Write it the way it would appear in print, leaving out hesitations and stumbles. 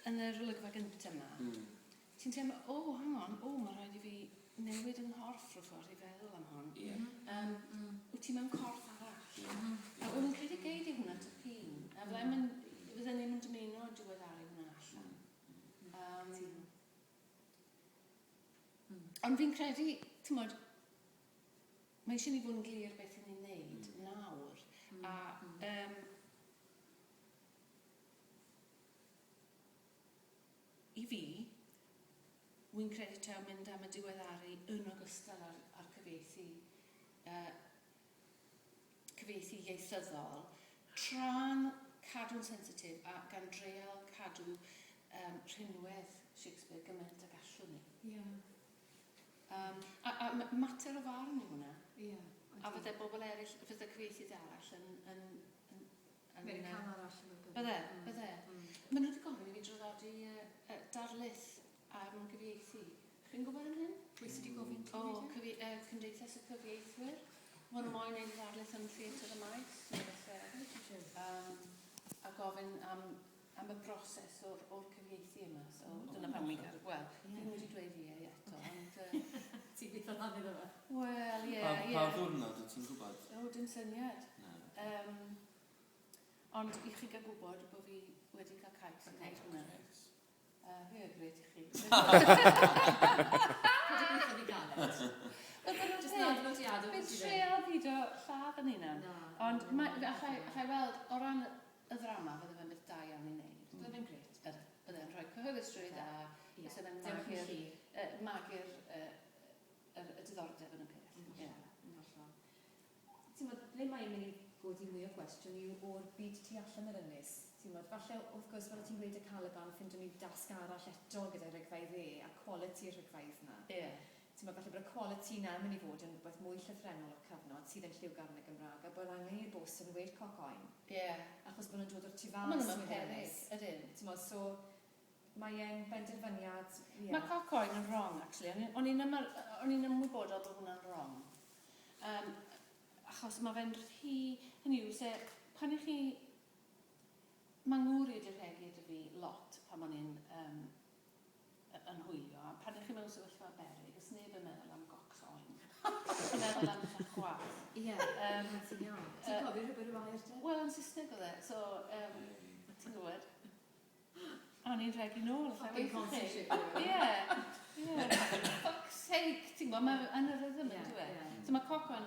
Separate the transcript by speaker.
Speaker 1: yn yr olygfa gyntaf yma, ti'n teimlo, o, oh, hang on, o, oh, mae rhaid i fi newid yng nghorff rhyw ffordd i feddwl am hon. Yeah. Wyt ti mewn corff arall. Yeah. A o'n i'n credu gei di hwnna tipyn. A fydda mm. fydden ni'n dymuno diweddaru hwnna allan. Ond fi'n credu, ti'n mae eisiau ni fod yn glir beth ni'n neud nawr. A i fi, wy'n credu taw mynd am y diweddaru yn ogystal â'r, â'r cyfieithu, cyfieithu ieithyddol, tra'n cadw'n sensitif a gan dreial cadw rhinwedd Shakespeare gymaint ag allwn ni. A, a mater o farn yw hwnna. A fydde bobl eraill, fydde cyfieithydd arall yn... yn, yn, yn
Speaker 2: Mae'n cam arall yn
Speaker 1: y Bydde, bydde. Maen nhw wedi gofyn i fi draddodi darlith am gyfieithu. Chi'n gwybod am hyn?
Speaker 2: Pwy sydd wedi gofyn ti?
Speaker 1: O, Cymdeithas y Cyfieithwyr. Maen nhw moyn neud ddarlith yn Theatr y Maes. A gofyn am, am y broses o'r, or cyfieithu yma. So dyna pam wi'n cael... Wel, fi wedi dweud ie eto, ond...
Speaker 2: Ti'n gweithio lan iddo fe?
Speaker 1: Wel, ie,
Speaker 3: ie. Pa ddiwrnod wyt ti'n gwybod?
Speaker 1: O, dim syniad. Ond i chi gael gwybod bod fi wedi cael cais i wneud hwnna. Ie, grêt i chi.
Speaker 2: Paid â gweithio fi galed.
Speaker 1: Wel, dyna'r
Speaker 2: Jyst
Speaker 1: peth.
Speaker 2: nad nodiadau
Speaker 1: Fi'n
Speaker 2: wyt ti ddim.
Speaker 1: treial pido lladd yn hunan.
Speaker 2: Na.
Speaker 1: Ond mae, fe allai, allai weld, o ran y ddrama, fydde fe'n beth da iawn i wneud.
Speaker 2: Bydde fe'n grêt.
Speaker 1: Bydde, bydde'n rhoi cyhoeddusrwydd a
Speaker 2: Ie.
Speaker 1: fyse fe'n
Speaker 2: Dewch yn
Speaker 1: magu'r
Speaker 2: llu.
Speaker 1: magu'r yr, y diddordeb yn y peth. Ie.
Speaker 2: Yn hollol. Ti'n gwbod, ble mae'n mynd i godi mwy o gwestiwn yw o'r byd tu allan yr ynys. Ti'n gwbod, falle, wrth gwrs, fel o ti'n gweud y Caliban, ffindo ni dasg arall eto gyda'r rhegfeydd e, a quality y rhegfeydd 'na. Ti'n gwbod, falle bod y quality 'na yn mynd i fod yn rhywbeth mwy llythrennol o'r cyfnod sydd yn lliwgar yn y Gymraeg, a bod angen i'r bws yn weud coc oen. Achos bod nhw'n dod o'r tu fas
Speaker 1: Maen nhw mewn
Speaker 2: i'r
Speaker 1: peryg,
Speaker 2: ynys.
Speaker 1: ydyn.
Speaker 2: Ti'n gwbod, so mae e'n benderfyniad, ie.
Speaker 1: Mae coc oen yn wrong, actually. O'n i'n o'n i'n ymwybodol bod hwnna'n wrong. Achos mae fe'n rhy... Hynny yw, se, pan i chi... Mae ngŵr i wedi rhegi 'da fi lot pan o'n i'n yn hwylio, a pan ych chi mewn sefyllfa beryg, oes neb yn meddwl am gocs oen. Chi'n meddwl am pethau chwath.
Speaker 2: Ie, ti'n iawn. Ti'n cofio rhywbeth rhyw air te?
Speaker 1: Wel, yn Saesneg oedd e, so, ti'n gwybod. A o'n i'n rhegi nôl, allai
Speaker 2: Fucking
Speaker 1: weud wrth chi.
Speaker 2: consulship.
Speaker 1: Ie, ie. Fuck's sake, ti'n gwybod, mae yn y rhythm yn dweud. So mae coc oen,